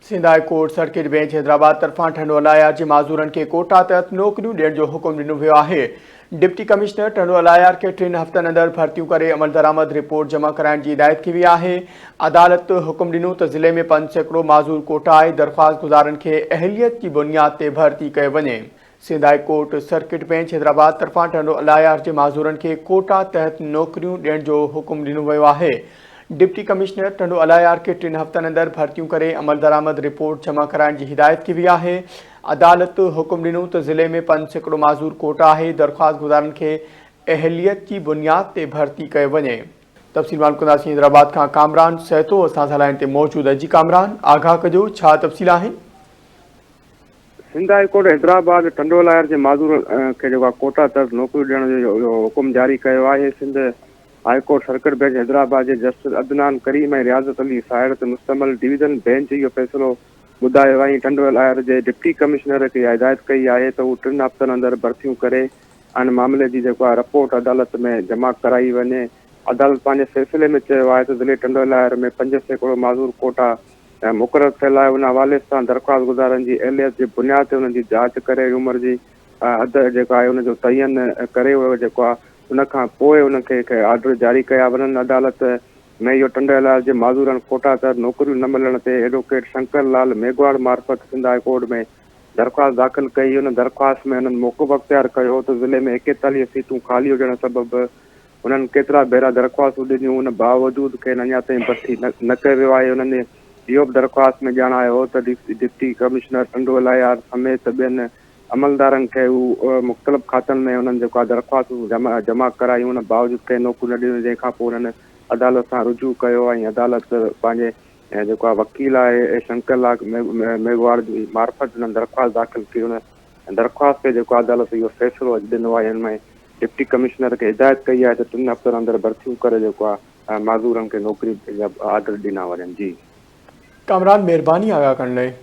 Sindh high court circuit bench Hyderabad طرفان ٽنڊو الايار جي معذورن کي ڪوٽا تحت نوڪريون ڏيڻ جو حڪم ڏنو ويو آهي. ڊپٽي ڪمشنر ٽنڊو الايار کي ٽن هفتن اندر ڀرتيون ڪري عملدرآمد رپورٽ جمع ڪرائڻ جي هدايت ڪئي وئي آهي. عدالت حڪم ڏنو ته ضلعي ۾ 5% معذور ڪوٽا آهي، درخواستگذارن کي اهليت جي بنياد تي ڀرتي ڪيو وڃي. Sindh high court circuit bench Hyderabad طرفان ٽنڊو الايار جي معذورن کي ڪوٽا تحت نوڪريون ڏيڻ جو حڪم ڏنو ويو آهي. ڊپٽي ڪمشنر ٽنڊو الايار کي ٽن هفتن اندر ڀرتيون ڪري عملدرآمد رپورٽ جمع ڪرائڻ جي هدايت ڪئي وئي آهي. عدالت حڪم ڏنو ته ضلعي ۾ 5% معذور ڪوٽا آهي، درخواستگذارن کي اهليت جي بنياد تي ڀرتي ڪيو وڃي. تفصيل معلوم ڪنداسين حيدرآباد کان ڪامران سهتو اسان سان لائين تي موجود آهي. جي ڪامران آگاهه ڪجو ڇا تفصيل آهن؟ سنڌ هاء ڪورٽ حيدرآباد ٽنڊوالهيار جي معذور کي جيڪو آهي ڪوٽا تحت نوڪريون ڏيڻ جو حڪم جاري ڪيو آهي. Sindh high court circuit bench Hyderabad جي جسٽس عدنان ڪريم ۽ رياضت علي ساهڙ تي مشتمل ڊويزن بينچ اهو فيصلو ٻڌايو ۽ ٽنڊوالهيار جي ڊپٽي ڪمشنر کي اها هدايت ڪئي آهي ته هو ٽن هفتن اندر ڀرتيون ڪري ان معاملي جي جيڪو آهي رپورٽ عدالت ۾ جمع ڪرائي وڃي. عدالت پنهنجي فيصلي ۾ چيو آهي ته ضلعي ٽنڊوالهيار ۾ 5% معذور ڪوٽا مقرر ٿيل آهي، ان حوالي سان درخواستگذارن جي اهليت جي بنياد تي انهن جي جاچ ڪري ۽ عمر جي حد جيڪا آهي ان جو تعين ڪري ويو جيڪو آهي ان کان پوء انهن کي آرڊر جاري ڪيا وڃن. عدالت ۾ اهو ٽنڊوالهيار جي معذورن ڪوٽا تحت نوڪريون نه ملڻ تي ايڊووڪيٽ شنڪر لال ميگهواڙ معرفت سنڌ هاء ڪورٽ ۾ درخواست داخل ڪئي. ان درخواست ۾ انهن موقف اختيار ڪيو هو ته ضلعي ۾ 41 سيٽون خالي هجڻ سبب هنن ڪيترا ڀيرا درخواستون ڏنيون ان باوجود کين اڃا تائين ڀرتي نه ڪيو ويو آهي. هنن اهو به درخواست ۾ ڄاڻايو هو ته ڊپٽي ڪمشنر ٽنڊو الهيار سميت ٻين عملدارن کي هو مختلف کاتن ۾ انهن جيڪو آهي درخواستون جمع ڪرايون ان باوجود کين نوڪريون نه ڏنيون جنهن کان پوء انهن عدالت سان رجوع ڪيو ۽ عدالت پنهنجي جيڪو آهي وڪيل آهي شنڪر لال ميگهواڙ جي معرفت انهن درخواست داخل ڪئي ان درخواست تي جيڪو عدالت اهو فيصلو اڄ ڏنو آهي ان ۾ ڊپٽي ڪمشنر کي هدايت ڪئي آهي ته ٽن هفتن اندر ڀرتيون ڪري جيڪو آهي معذورن کي نوڪري جا آرڊر ڏنا وڃن جي. ڪامران مهرباني آگاهه ڪرڻ لئي.